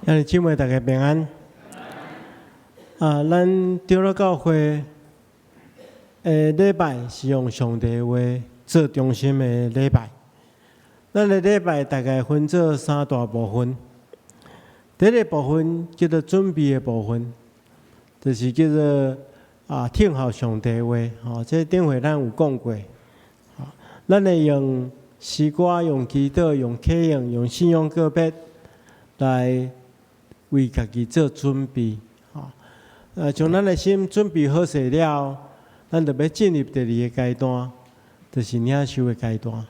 兄弟姊妹，大家平安。啊，咱長老教會的禮拜是用上帝話做中心的禮拜。咱的禮拜大概分做三大部分。第一个部分叫做準備的部分，就是叫做聽候上帝話。吼，這頂回咱有講過。咱會用詩歌、用祈禱、用啟應、用信仰告白來為家己做準備，吼，將咱的心準備好勢了，咱就欲進入第二个階段，就是領受的階段，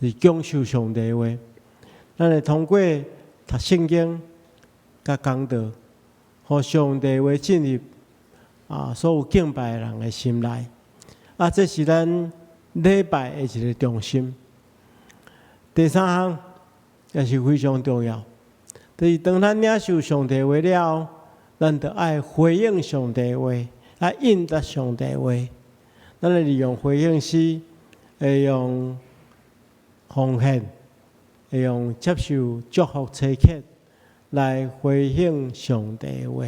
是享受上帝話。咱會通過讀聖經、佮講道，予上帝話進入所有敬拜的人的心內。啊，這是咱禮拜的一個中心。第三項也是非常重要。就是當咱領受上帝話了，咱就愛回應上帝話，愛應答上帝話。咱會利用回應詩，會用奉獻，會用接受祝福差遣來回應上帝話。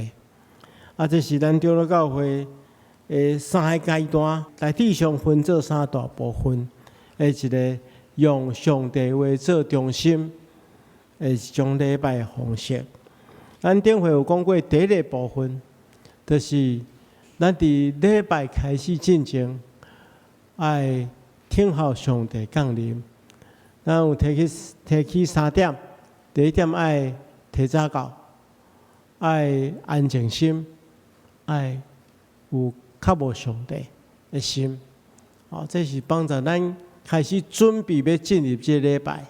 啊，這是咱長老教會的三个階段，大致上分做三大部分，的一个用上帝話做中心的一種禮拜方式。咱頂回有講過，第一个部分，就是咱佇禮拜開始進前，愛聽候上帝降臨。咱有提起三點，第一點愛提早到，愛安靜心，愛有渴慕上帝的心。哦，這是幫助咱開始準備欲進入這個禮拜。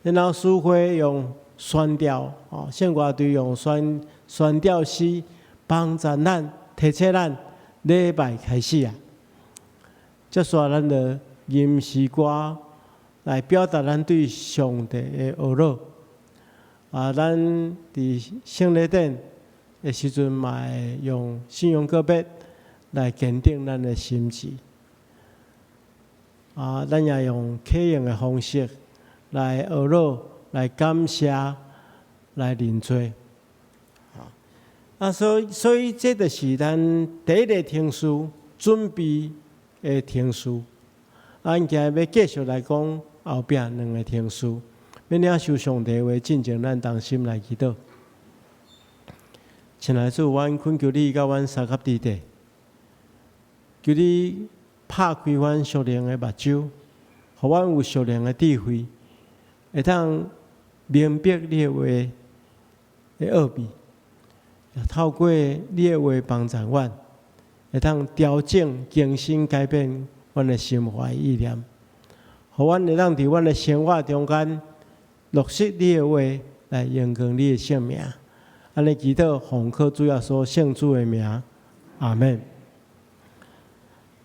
然後司會用宣調，哦，聖歌隊用宣調詩幫助咱提醒咱禮拜開始啊。接續咱就吟詩歌來表達咱對上帝的呵咾。啊，咱佇聖禮典的時陣嘛會用信仰告白來堅定咱的心志。啊，咱也用啟應的方式來呵咾、來感謝、來認罪。啊，所以這就是咱第一个程序，準備的程序。啊，咱今日欲繼續來講後壁兩个程序，欲領受上帝話進前，咱同心來祈禱。親愛的主，阮懇求你佮阮相佮佇底，求你拍開阮屬靈的目睭，予阮有屬靈的智慧，會當明白你的話的奧秘，透過你的話幫助阮，會當調整、更新、改變阮的心懷意念，予阮會當佇阮的生活中間落實你的話，來榮光你的聖名。按呢祈禱，奉靠主耶穌聖子的名，阿們。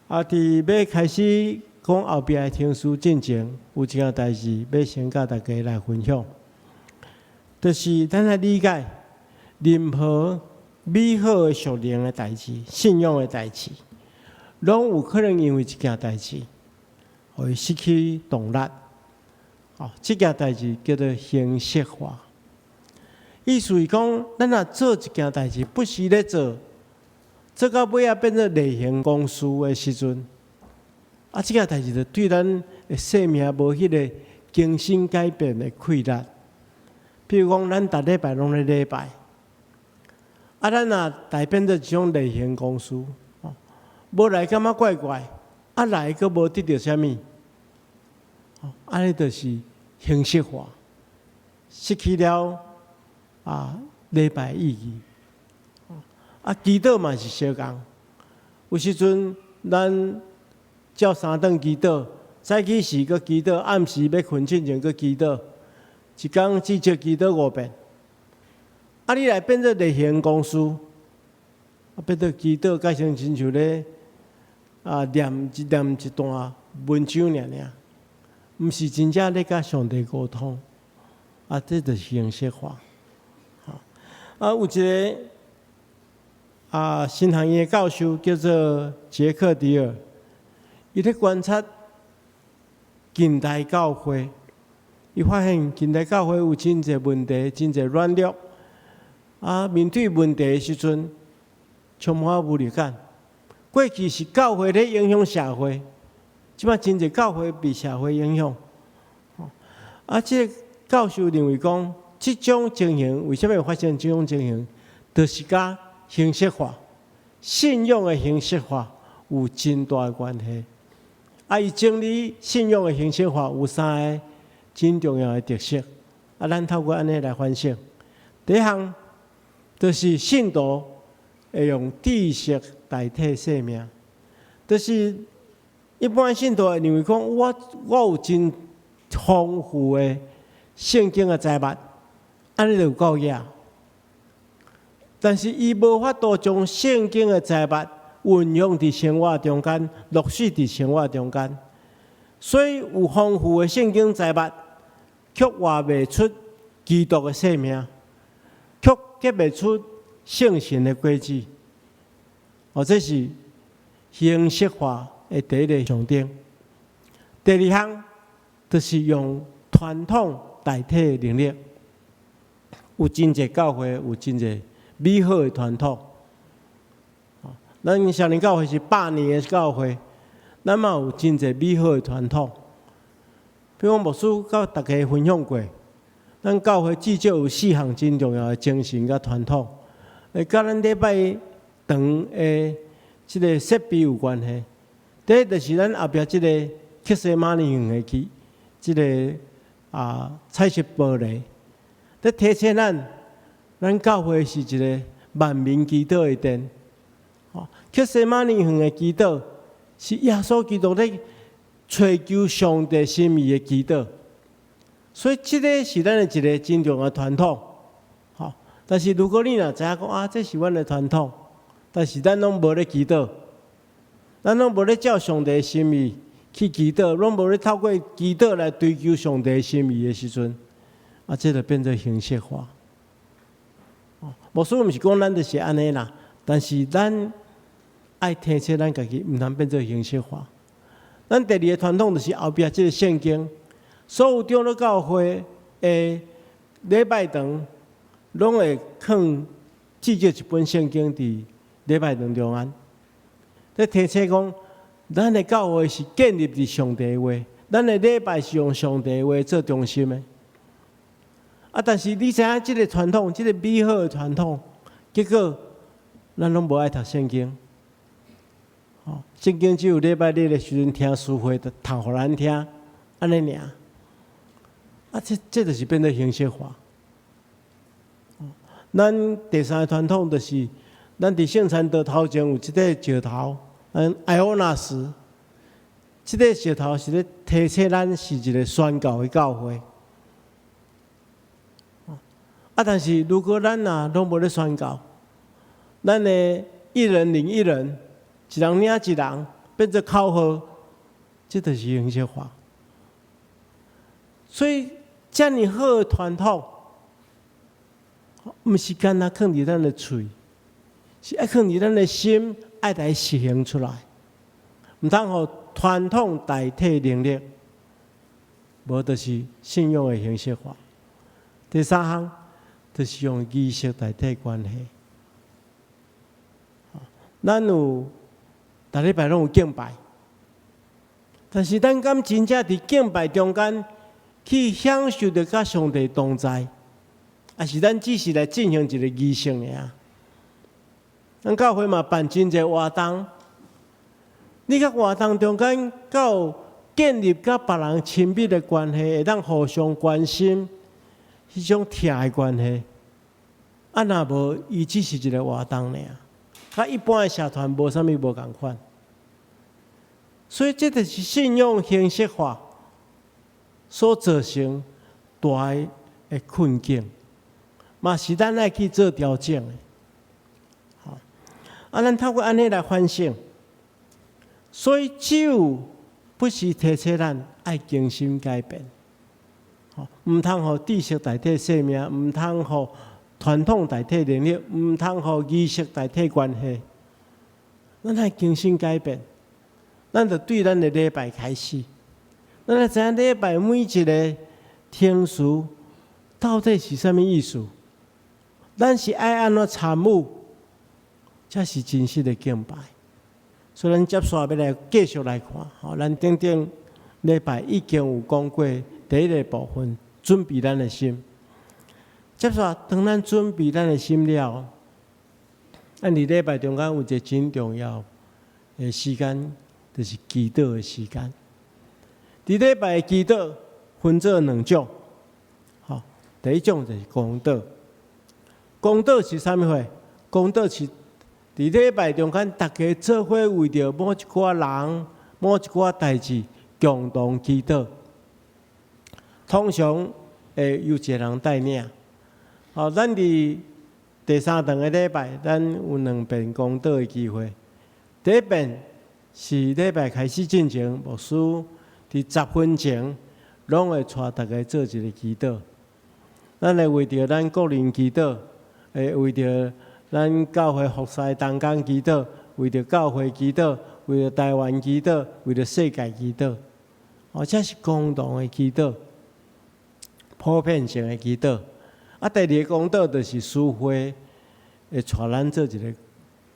啊，佇欲開始講後壁的程序進前，有一件代誌欲先佮大家來分享，就是咱來理解任何美好的屬靈的代誌、信仰的代誌，攏有可能因為一件代誌，予伊失去動力。哦，這件代誌叫做形式化。意思是講，咱若做一件代誌，不時咧做，做到尾仔變做例行公事的時陣，啊，這件代誌就對咱的生命無彼个更新改變的氣力。比如講，咱逐禮拜攏咧禮拜，啊，咱若來變做一種例行公事，哦，無來感覺怪怪，啊來閣無得著啥物，哦，按呢就是形式化，失去了禮拜意義。啊，祈禱嘛是相仝，有時陣咱照三頓祈禱，早起時閣祈禱，暗時欲睏進前閣祈禱，一工至少祈禱五遍。啊，你來變做例行公事，啊，變做祈禱，改成親像咧念一段文章爾爾，毋是真正咧佮上帝溝通。啊，這就是形式化。啊，有一个神學院的教授叫做傑克迪爾，伊咧觀察近代教會，伊發現近代教會有真濟問題，真濟軟弱。啊，面對問題的時陣，充滿無力感。過去是教會咧影響社會，這擺真濟教會被社會影響。啊，這个教授認為講，這種情形為啥物會發生這種情形？就是佮形式化、信仰的形式化有真大的關係。啊，伊整理信仰的形式化有三个真重要的特色。啊，咱透過按呢來反省。第一項，就是信徒會用知識代替生命，就是一般信徒會認為講，我有真豐富的聖經的知識，按呢就有夠額。但是伊無法度將聖經的知識運用佇生活中間，落實佇生活中間，所以有豐富的聖經知識，卻活袂出基督的生命，卻結袂出聖神的果子。哦，這是形式化的第一个象徵。第二項，就是用傳統代替能力。有真濟教會有真濟美好的傳統。咱少年教會是100年的教會，咱嘛有真濟美好的傳統。比如講，牧師佮大家分享過，咱教會至少有四項真重要的精神佮傳統，會佮咱禮拜堂的這个設備有關係。第一就是咱後壁這个客西馬尼園的去，這个彩色玻璃，咧提醒咱，咱教會是一个萬民祈禱的殿。哦，客西馬尼園的祈禱是耶穌基督咧揣求上帝心意的祈禱，所以這个是咱的一个真重要的傳統。吼，但是如果你若知影講啊，這是阮的傳統，但是咱攏無咧祈禱，咱攏無咧照上帝的心意去祈禱，攏無咧透過祈禱來追求上帝的心意的時陣，啊，這就變做形式化。牧師毋是講咱就是按呢啦，但是咱愛提醒咱家己，毋通變做形式化。咱第二个傳統就是後壁這个聖經，所有長老教會的禮拜堂，攏會囥至少一本聖經佇禮拜堂中間。咧提醒講，咱的教會是建立佇上帝的話，咱的禮拜是用上帝的話做中心的。啊，但是你知影這个傳統，這个美好的傳統，結果咱攏無愛讀聖經。哦，聖經只有禮拜日的時陣聽詩會，讀予咱聽，按呢爾。啊，這就是變做形式化。咱第三个傳統就是，咱佇聖餐桌頭前有這塊石頭，咱艾歐納斯，這個石頭是咧提醒咱是一个宣教的教會。啊，但是如果咱若攏無咧宣教，咱的一人領一人，一人領一人，變做口號，這就是形式化。所以，遮爾好的傳統，毋是干焦囥佇咱的喙，是愛囥佇咱的心，愛來實行出來。毋通予傳統代替能力，無就是信仰的形式化。第三項，就是用儀式代替關係。咱有逐禮拜攏有敬拜，但是咱敢真正佇敬拜中間去享受著佮上帝同在，抑是咱只是來進行一个儀式爾？咱教會嘛辦真濟活動，你佮活動中間敢有建立佮別人親密的關係，會當互相關心，彼種疼的關係。啊，若無，伊只是一个活動爾，佮一般的社團無啥物無仝款。所以，這就是信仰形式化所造成大的困境，嘛是咱愛去做調整的。好，啊，咱透過按呢來反省，所以酒不時提醒咱愛更新改變，毋通予知識代替生命，毋通予傳統代替能力，毋通予儀式代替關係。咱愛更新改變，咱就對咱的禮拜開始。咱來知影禮拜每一个程序到底是啥物意思？咱是愛按怎參與，才是真實的敬拜。所以，咱接續欲來繼續來看，吼，咱頂頂禮拜已經有講過第一个部分，準備咱的心。接續，當咱準備咱的心了，咱佇禮拜中間有一个真重要的時間，就是祈禱的時間。佇禮拜的祈禱分做兩種，吼，第一種就是公禱。公禱是啥物貨？公禱是佇禮拜中間，逐家做伙為著某一寡人、某一寡代誌共同祈禱。通常會由一个人帶領。吼，咱佇第三堂的禮拜，咱有兩遍公禱的機會。第一遍是禮拜開始進前，牧師佇10分鐘，攏會帶逐家做一个祈禱。咱會為著咱個人祈禱，會為著咱教會服侍同工祈禱，為著教會祈禱，為著台灣祈禱，為著世界祈禱。哦，這是共同的祈禱，普遍性的祈禱。啊，第二个公禱就是司會會帶咱做一个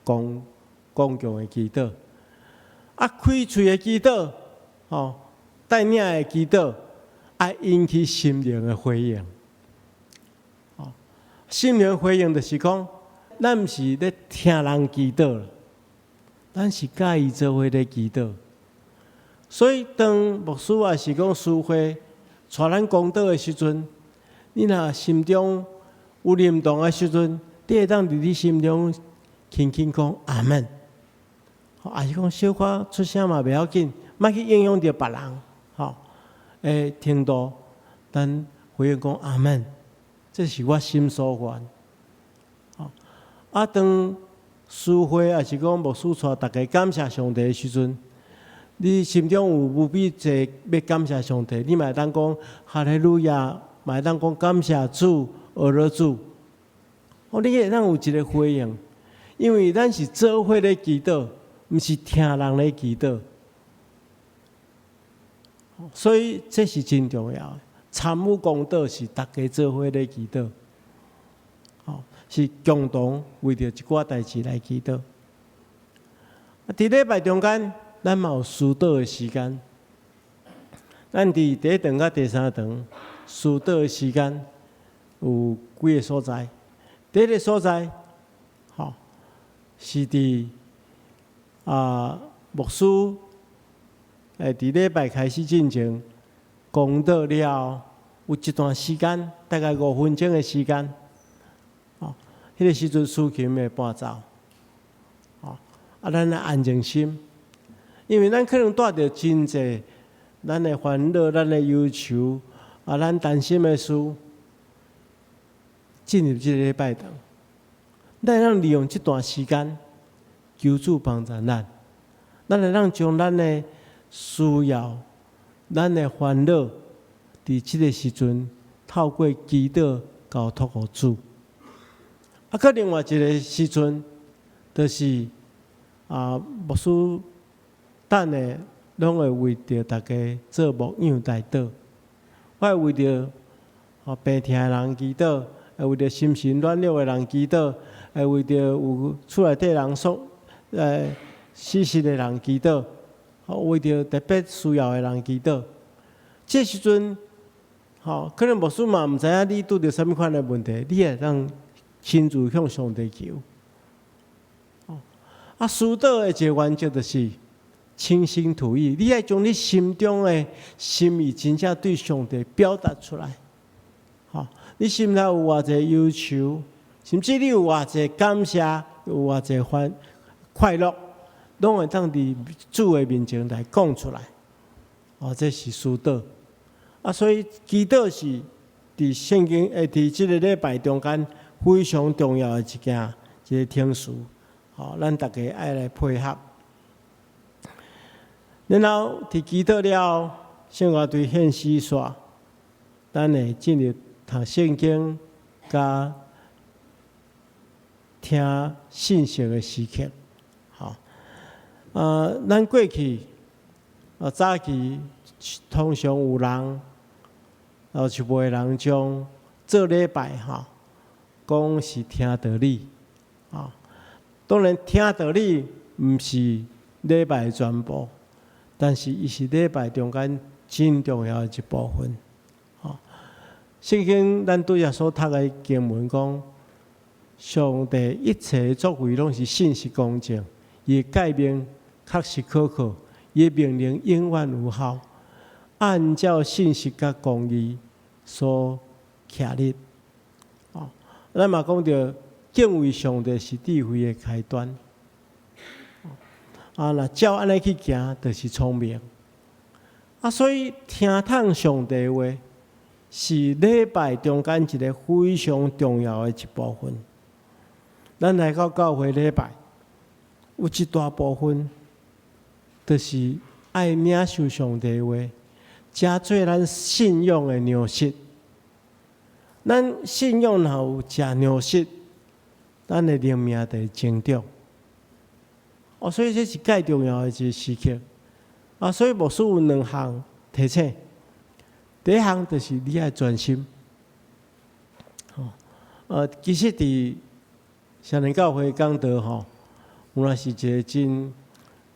公共的祈禱。啊，開喙的祈禱，吼，帶領的祈禱，愛引起心靈的回應。哦，心靈回應就是講，咱毋是咧聽人祈禱，咱是佮伊做伙咧祈禱。所以，當牧師抑是講司會帶咱公禱的時陣，你若心中有認同的時陣，你會當佇你心中輕輕講阿門，抑是講小可出聲嘛袂要緊，莫去影響著別人，吼，的程度，咱回應講阿門，這是我心所願。吼，啊，當司會抑是講牧師帶逐家感謝上帝的時陣，你心中有無比濟欲感謝上帝，你嘛會當講哈利路亞，嘛會當講感謝主、阿羅主。哦，你會當有一个回應，因為咱是做伙咧祈禱，毋是聽人咧祈禱。所以這是真重要的。參與公禱是逐家做伙咧祈禱，吼，是共同為著一寡代誌來祈禱。啊，佇禮拜中間，咱嘛有私禱的時間。咱佇第一堂佮第三堂私禱的時間有幾个所在。第一个所在，吼，是佇牧師佇禮拜開始進前講道了後，有一段時間，大概5分鐘的時間，哦，彼个時陣司琴會伴奏，哦，啊，咱來安靜心，因為咱可能帶著真濟咱的煩惱、咱的憂愁，啊，咱擔心的事，進入這个禮拜堂，咱會當利用這段時間，求主幫助咱，咱會當將咱的需要、咱的煩惱，佇這个時陣透過祈禱交託予主。啊，閣另外一个時陣，就是牧師等下攏會為著逐家做牧養代禱，我會為著病疼的人祈禱，會為著心神軟弱的人祈禱，會為著有厝內底人喪死逝的人祈禱，為著特別需要的人祈禱。這時陣，吼，可能牧師嘛毋知影你拄著啥物款的問題，你會當親自向上帝求。啊，私禱的一个原則就是傾心吐意，你愛將你心中的心意真正對上帝表達出來。吼，你心內有偌濟憂愁，甚至你有偌濟感謝，有偌濟歡快樂，攏會當佇主的面前來講出來。哦，這是私禱。啊，所以祈禱是佇聖經佇這个禮拜中間非常重要的一件一个程序。吼，咱逐家愛來配合。然後佇祈禱了後，聖樂隊獻詩煞，咱會進入讀聖經佮聽信息的時刻。吼，咱過去早期通常有人，有一部分人將做禮拜吼，講是聽道理，啊，當然聽道理毋是禮拜的全部，但是伊是禮拜中間真重要的一部分。吼，聖經咱拄才所讀的經文講，上帝一切作為攏是信實公正，伊的誡命確實可靠，伊的命令永遠有效，按照信實佮公義所徛立。哦，咱嘛講著敬畏上帝是智慧的開端。啊，若照按呢去行，就是聰明。啊，所以聽通上帝話是禮拜中間一個非常重要的一部分。咱來到教會禮拜，有一大部分，就是愛領受上帝話，食做咱信仰的糧食。咱信仰若有食糧食，咱的靈命就會成長。哦，所以這是蓋重要的一個時刻。啊，所以牧師有兩項提醒。第一項就是你愛專心。吼，其實佇雙連教會講道吼，原來是一個真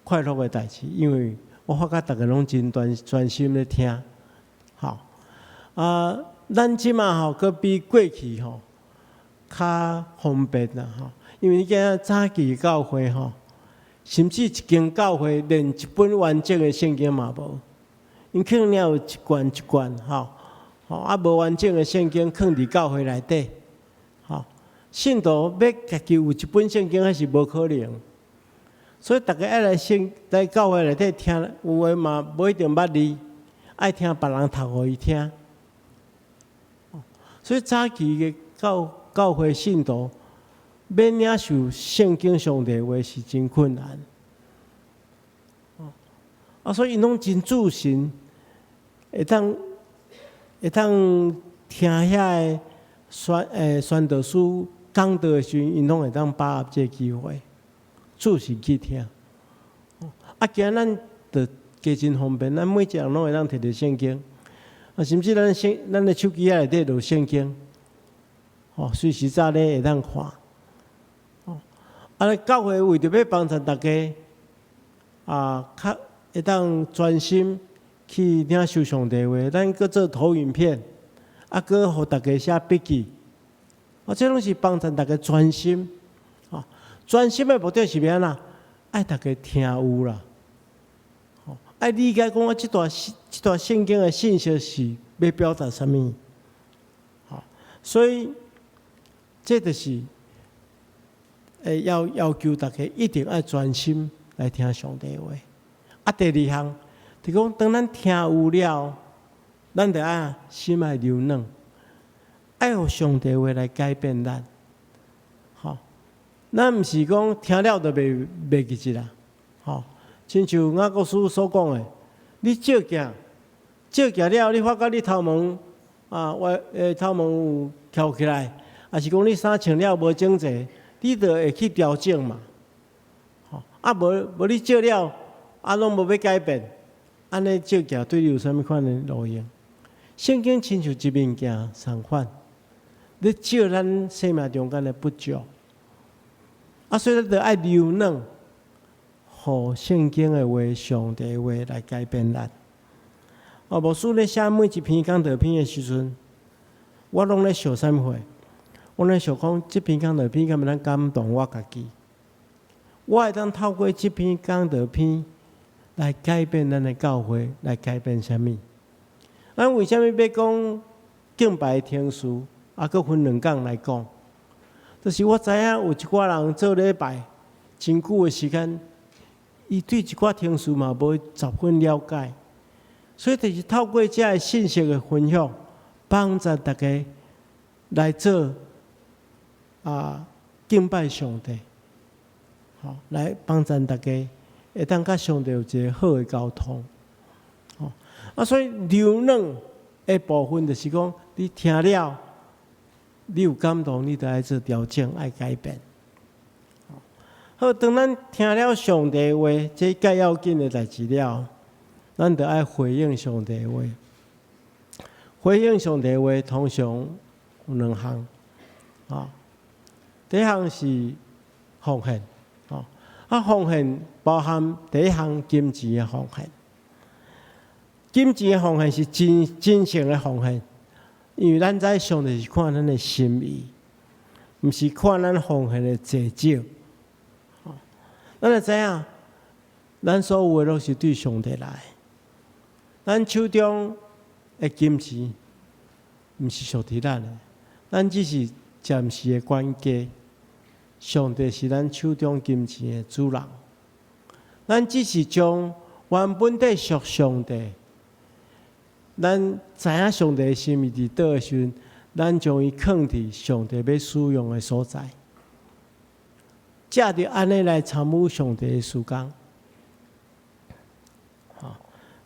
快樂的代誌，因為我發覺逐家攏真專專心咧聽。吼，啊，咱這馬吼，閣比過去吼較方便啦吼，因為你見早期教會吼，甚至一間教會連一本完整的聖經嘛無，𪜶可能有一卷一卷吼，吼啊無完整的聖經囥佇教會內底，吼，信徒欲家己有一本聖經，彼是無可能，所以逐家愛來聖來教會內底聽，有的嘛無一定捌字，愛聽別人讀予伊聽。所以早期的教教會信徒欲領受聖經上帝話是真困難。啊，所以𪜶攏真注神，會當會當聽遐个宣宣道師講道的時陣，𪜶攏會當把握這個機會，注神去聽。啊，今仔咱就加真方便，咱每一個人攏會當摕著聖經，啊，甚至咱聖咱的手機仔內底就有聖經，吼，隨時早咧會當看。哦，啊，教會為著欲幫助大家，啊，較會當專心去領受上帝話，咱閣做投影片，啊，閣予大家寫筆記，啊，這攏是幫助大家專心。哦，專心的目的是欲按怎？愛大家聽有啦，吼，愛理解講我這段這段聖經的信息是欲表達啥物？吼，所以這就是會要要求大家一定愛專心來聽上帝話。啊，第二項，就講當咱聽有了，咱著愛心愛柔軟，愛予上帝話來改變咱。吼，咱毋是講聽了就袂袂記得啦。吼，親像雅各書所講的，你照鏡，照鏡了，你發覺你頭毛啊，我頭毛有翹起來，抑是講你衫穿了無整齊，你就會去調整嘛。吼，啊無無你照了，啊攏無欲改變，按呢照鏡對你有啥物款的路用？聖經親像一面鏡相款，咧照咱生命中間的不足。啊，所以咱著愛柔軟，予聖經的話、上帝的話來改變咱。哦，牧師咧寫每一篇講道篇的時陣，我攏咧想啥物貨？我咧想講，這篇講道篇敢會當感動我家己？我會當透過這篇講道篇來改變咱的教會，來改變啥物？咱為啥物欲講敬拜程序，啊，閣分兩工來講？就是我知影有一寡人做禮拜真久的時間，伊對一寡程序嘛無十分了解，所以就是透過這个信息的分享，幫助大家來做啊敬拜上帝，吼，來幫助大家會當佮上帝有一個好的溝通，吼啊，所以柔軟的部分就是講，你聽了，你有感動，你就愛做調整，愛改變。好，當咱聽了上帝話，這蓋要緊的代誌了，咱就愛回應上帝話。回應上帝話，通常有兩項，啊，第一項是奉獻，吼，啊，奉獻包含第一項金錢的奉獻。金錢的奉獻是真真誠的奉獻，因為咱知上帝是看咱的心意，毋是看咱奉獻的濟少。吼，咱會知影，咱所有的攏是對上帝來。咱手中的金錢，毋是屬佇咱的，咱只是暫時的管家。上帝是咱手中金錢的主人，咱只是將原本底屬上帝，咱知影上帝的心意佇佗的時陣，咱將伊囥佇上帝欲使用的所在，藉著按呢來參與上帝的事工。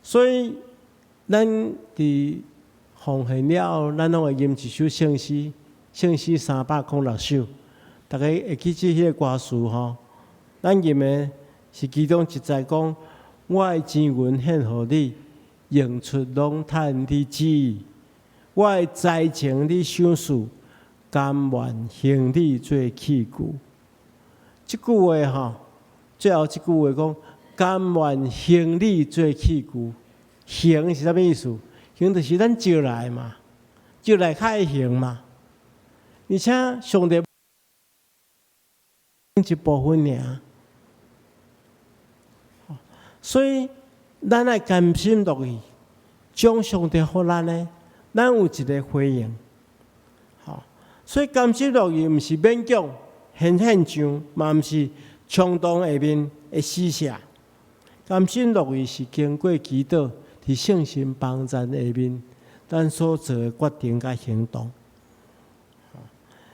所以咱佇奉獻了後，咱攏會吟一首聖詩，聖詩306首。逐家會記這彼個歌詞吼，咱吟的是其中一節講：我的錢銀獻予你，用出攏趁你旨意；我的才情你賞賜，甘願還你做器具。這句話吼，最後這句話講：甘願還你做器具，還是啥物意思？還就是咱招來嘛，招來較會還嘛。而且上帝一部分爾，所以咱愛甘心樂意將上帝予咱的，咱有一個回應。吼，所以甘心樂意毋是勉強現現象，嘛毋是衝動下面的施捨。甘心樂意是經過祈禱，佇聖神幫贊下面，咱所做的決定佮行動。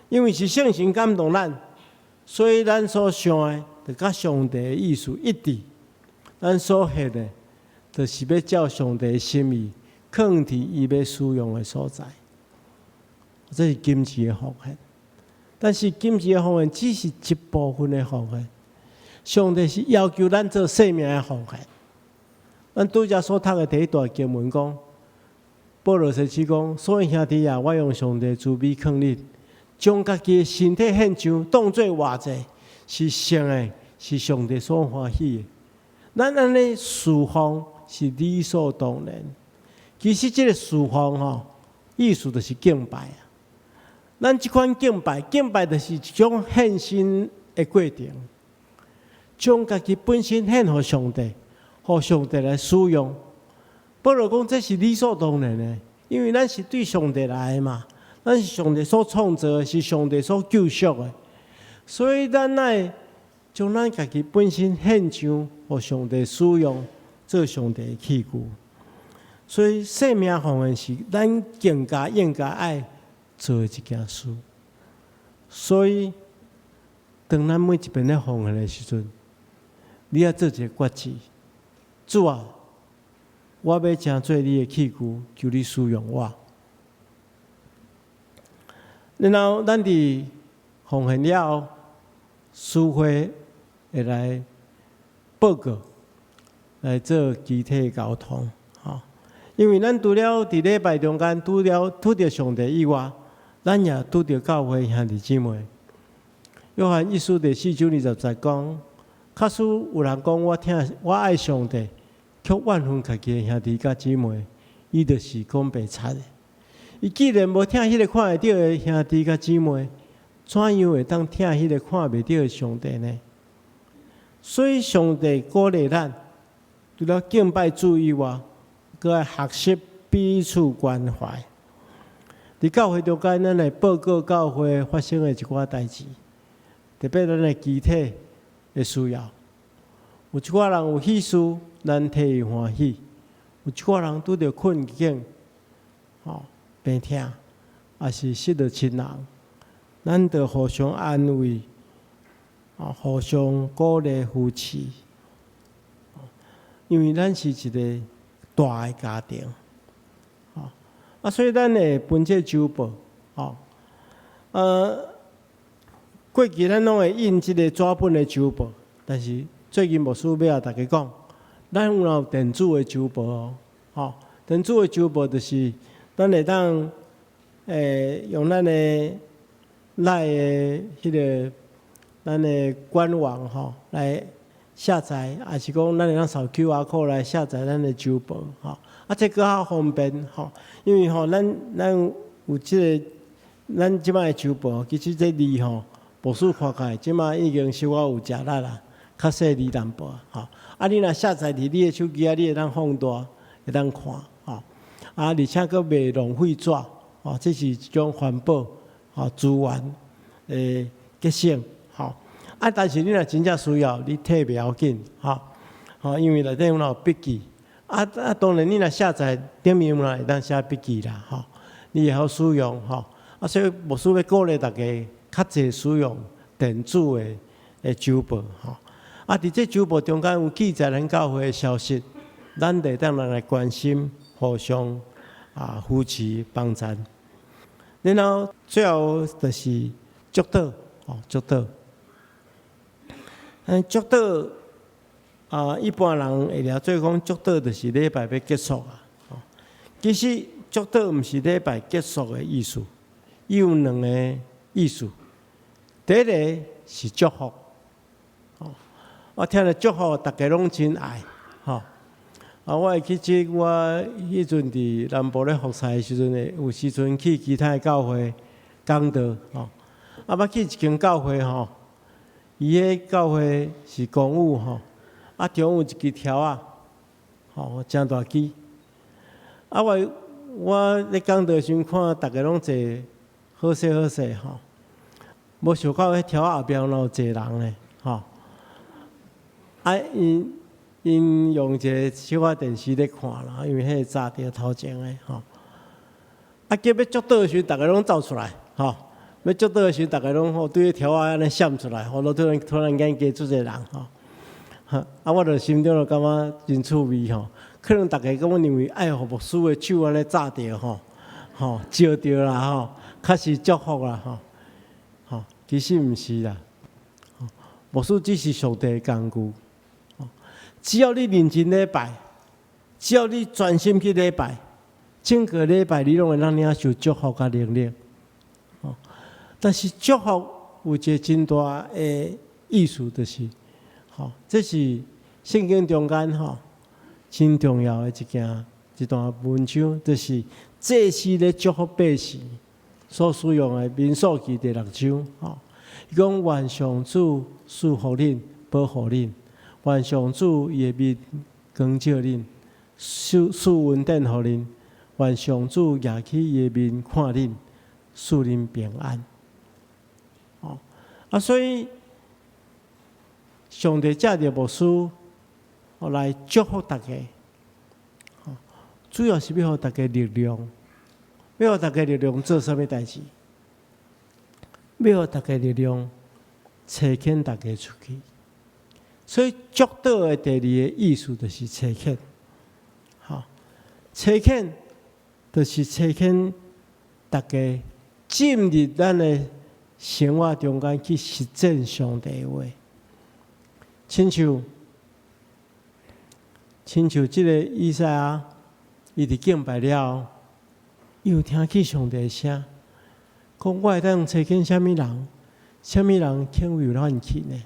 因為是聖神感動咱，所以咱所想的，就佮上帝的意思一致。咱所獻的，就是欲照上帝的心意，囥佇伊欲使用的所在。這是金錢的奉獻，但是金錢的奉獻只是一部分的奉獻。上帝是要求咱做生命的奉獻。咱拄才所讀的第一段經文講，保羅先生講，所以兄弟啊，我用上帝慈悲勸你，將家己的身體獻上，當做活祭，是聖的，是上帝所歡喜的。咱按呢事奉是理所當然。其實這個事奉吼，意思就是敬拜啊。咱這款敬拜，敬拜就是一種獻身的過程，將家己本身獻予上帝，予上帝來使用。保羅講這是理所當然的，因為咱是對上帝來的嘛，咱是上帝所創造的，是上帝所救贖的，所以咱愛將咱家己本身獻上，予上帝使用，做上帝的器具。所以生命奉獻是咱更加應該愛做的一件事。所以，當咱每一遍咧奉獻的時陣，你愛做一個決志：主啊，我欲成做你的器具，求你使用我。然後，咱佇奉獻了後，司會會來報告，來做肢體溝通。吼，因為咱除了佇禮拜中間，除了拄著上帝以外，咱也拄著教會兄弟姊妹。約翰一書第四章二十節講：假使有人講我疼我愛上帝，卻怨恨家己的兄弟佮姊妹，伊就是講白賊的。伊既然無疼彼個看會著的兄弟佮姊妹，怎樣會當疼彼個看袂著的上帝呢？所以上帝鼓勵咱，除了敬拜主以外，閣愛學習彼此關懷。佇教會中間，咱會報告教會發生的一寡代誌，特別咱的肢體的需要。有一寡人有喜事，咱替伊歡喜；有一寡人拄著困境，吼，病痛，抑是失著親人，咱著互相安慰，互相鼓勵扶持。因為咱是一個大的家庭，啊，所以咱會分這週報，吼，過去咱攏會印這個紙本的週報，但是最近牧師欲共大家講，咱有有電子的週報哦，吼，電子的週報就是咱會當用咱的 LINE 的彼个咱的官網吼來下載，抑是講咱會當掃 QR code 來下載咱的週報吼。啊，這閣較方便吼，因為吼咱有這个咱這擺的週報，其實這字吼，牧師看起來這擺已經小可有食力啦，較細膩淡薄吼。啊，你若下載佇你的手機啊，你會當放大，會當看吼。啊，而且閣袂浪費紙，吼，這是一種環保吼資源的節省吼。啊，但是你若真正需要，你提袂要緊吼，吼，因為內底有筆記。啊啊，當然你若下載頂面嘛會當寫筆記啦，吼，你會曉使用吼。啊，所以牧師欲鼓勵大家較濟使用電子的週報吼。啊，佇這週報中間有記載咱教會的消息，咱會當來關心，互相扶持幫贊。然後最後就是祝禱，吼，祝禱。祝禱啊，一般人會掠做講祝禱就是禮拜欲結束啊。其實祝禱毋是禮拜結束的意思，伊有兩個意思。第一个是祝福，我聽著祝福，逐家攏真愛，吼。啊，我會記得我彼陣佇南部咧服侍的時陣，有時陣去其他的教會講道，吼。啊，捌去一間教會吼，伊彼教會是公寓吼，啊，中有一支柱仔，吼，誠大支。啊，我咧講道時陣看逐家攏坐好勢好勢吼，無想到彼柱仔後壁敢有坐人咧，吼。啊，𪜶用一个小可電視咧看啦，因為彼個閘佇頭前的吼。啊，叫欲祝禱的時陣，逐家攏走出來，吼。欲祝禱的時陣，逐家攏吼對彼柱仔按呢閃出來，吼，突然間加出一个人吼。啊，我就心中就感覺真趣味吼。可能逐家感覺認為愛予牧師的手按呢閘著吼，吼，照著啦吼，較是祝福啦吼。吼，其實毋是啦。牧師只是上帝的工具。只要你認真禮拜，只要你專心去禮拜，整個禮拜你攏會當領受祝福佮能力。但是祝福有一个真大的意思，就是，吼，這是聖經中間吼真重要的一件一段文章，就是祭司咧祝福百姓所使用的民數記第六章，吼，伊講願上主賜福恁，保護恁。願上主伊的面光照恁，賜恩典予恁。願上主舉起伊的面看恁，賜恁平安。哦，啊，所以上帝藉著牧師來祝福大家，主要是欲予大家力量，欲予大家力量做啥物代誌？欲予大家力量，差遣大家出去。所以祝禱的第二個意思就是差遣，吼，差遣就是差遣大家進入咱的生活中間去實踐上帝的話。親像這个以賽亞，伊佇敬拜了後，伊有聽見上帝的聲，講我會當差遣啥物人？啥物人肯為咱去呢？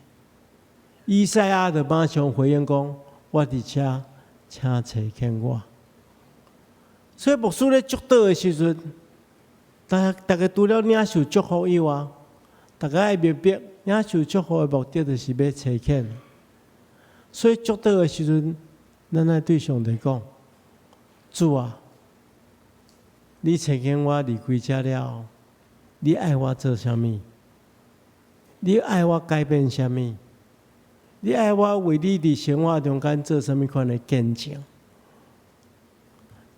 以賽亞就馬上回應講：我佇遮，請差遣我。所以牧師咧祝禱的時陣，逐家除了領受祝福以外，逐家愛明白領受祝福的目的就是欲差遣。所以祝禱的時陣，咱愛對上帝講：主啊，你差遣我離開遮了後，你愛我做啥物？你愛我改變啥物？你愛我為你佇生活中間做啥物款的見證？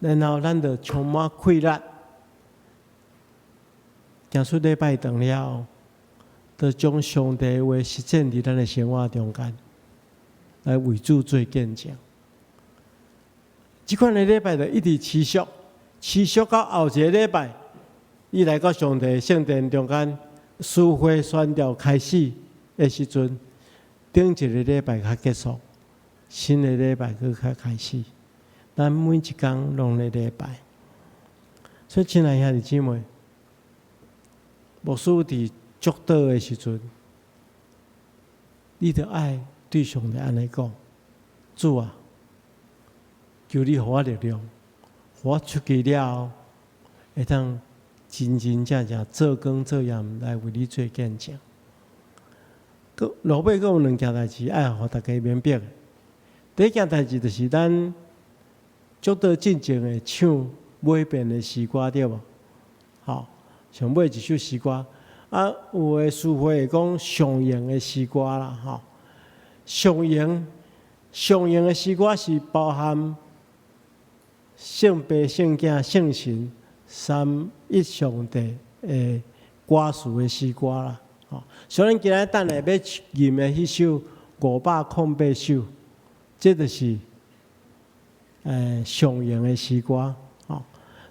然後咱就充滿氣力，行出禮拜堂了後，就將上帝的話實踐佇咱的生活中間，來為主做見證。這款的禮拜就一直持續，持續到後一个禮拜，伊來到上帝聖殿中間，司會宣道開始的時陣，頂一个禮拜較結束，新的禮拜閣較開始。咱每一工攏咧禮拜，所以親愛兄弟姊妹，牧師佇祝禱的時陣，你著愛對上帝按呢講：主啊，求你予我力量，予我出去了後，會當真真正正做工做鹽來為你做見證。閣落尾閣有兩件代誌愛予大家明白。第一件代誌就是咱祝禱進前會唱每遍的詩歌，對無？吼，上尾一首詩歌，啊，有的書會會講上榮的詩歌啦，吼。上榮上榮的詩歌是包含聖父、聖囝、聖神三一上帝的歌詞的詩歌啦。吼，所以咱今仔等下要吟的彼首508首，這就是上榮的詩歌。吼，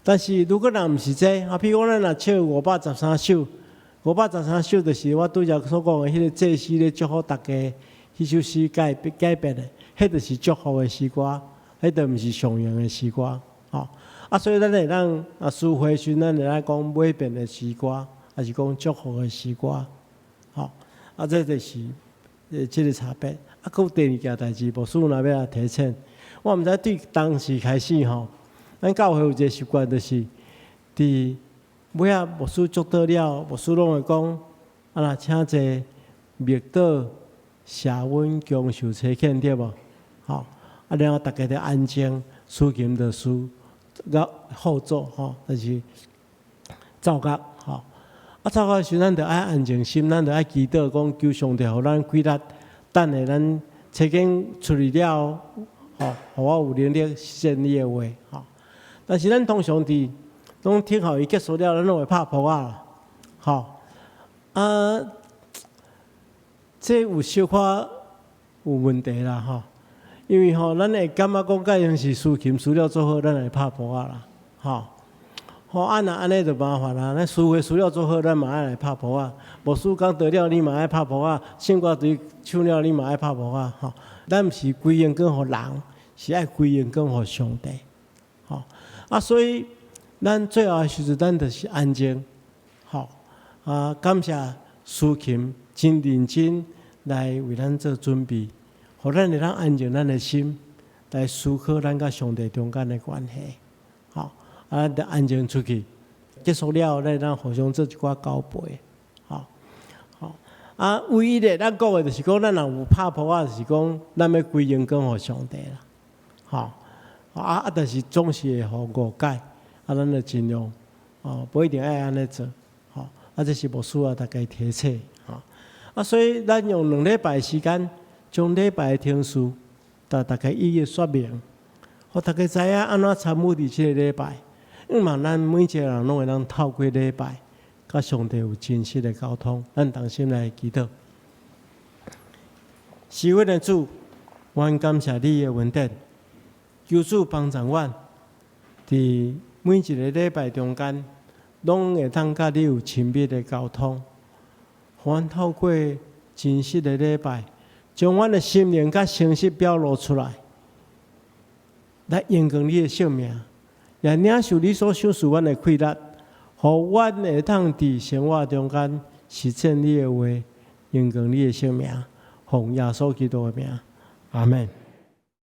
但是如果若毋是這，啊，比如講咱若唱五百十三首，五百十三首就是我拄才所講的彼個祭司咧祝福大家，彼首詩改改變的，彼就是祝福的詩歌，彼就毋是上榮的詩歌。吼，啊，所以咱會當啊，詩會時咱會當講每遍的詩歌，抑是講祝福的詩歌。吼，啊，這就是這個差別。啊，閣有第二件代誌，牧師若欲來提醒，我毋知對當時開始吼，咱教會有一個習慣，就是佇尾仔牧師祝禱了，牧師攏會講，啊，若請坐默禱、謝恩、恭受差遣，對無？吼，啊，然後大家就安靜，司琴就司樂後奏吼，就是奏樂吼。啊，奏樂時，咱就愛安靜心，咱就愛祈禱，講求上帝予咱氣力，等下咱差遣出去了後，吼，予我有能力實踐你的話，吼。但是咱通常佇攏聽候伊結束了，咱攏會拍噗仔啦，吼。啊，這有小可有問題啦，吼。因為吼，咱會感覺講，蓋樣是司琴司了做好，咱會拍噗仔啦，吼。吼，啊若按呢就麻煩啦。咱司會司了做好，咱嘛愛來拍噗仔；牧師講道了，你嘛愛拍噗仔；聖歌隊唱了，你嘛愛拍噗仔。吼，咱毋是歸榮光予人，是愛歸榮光予上帝。吼，啊，所以咱最後的時陣，咱就是安靜。吼，啊，感謝司琴真認真來為咱做準備，予咱會當安靜咱的心，來思考咱佮上帝中間的關係。吼。啊，咱就安靜出去，結束了後，咱會當互相做一寡交陪，吼，吼。啊，唯一的咱講的就是講，咱若有拍噗仔，就是講咱欲歸榮光予上帝啦，吼。啊啊，但是總是會予誤解，啊，咱就盡量，哦，無一定愛按呢做，吼。啊，這是牧師啊，大家提醒，吼。啊，所以咱用2禮拜時間，將禮拜的程序，共大家一一說明，予大家知影按怎參與佇這個禮拜。希望咱每一個人攏會當透過禮拜，佮上帝有真實的溝通。咱同心來祈禱。是阮的主，阮感謝你的恩典，求主幫助阮，佇每一個禮拜中間，攏會當佮你有親密的溝通。予阮透過真實的禮拜，將阮的心靈較誠實表露出來，來榮光你的聖名。也領受你所賞賜阮的氣力，予阮會當佇生活中間實踐你的話，榮光你的聖名，奉耶穌基督的名，阿門。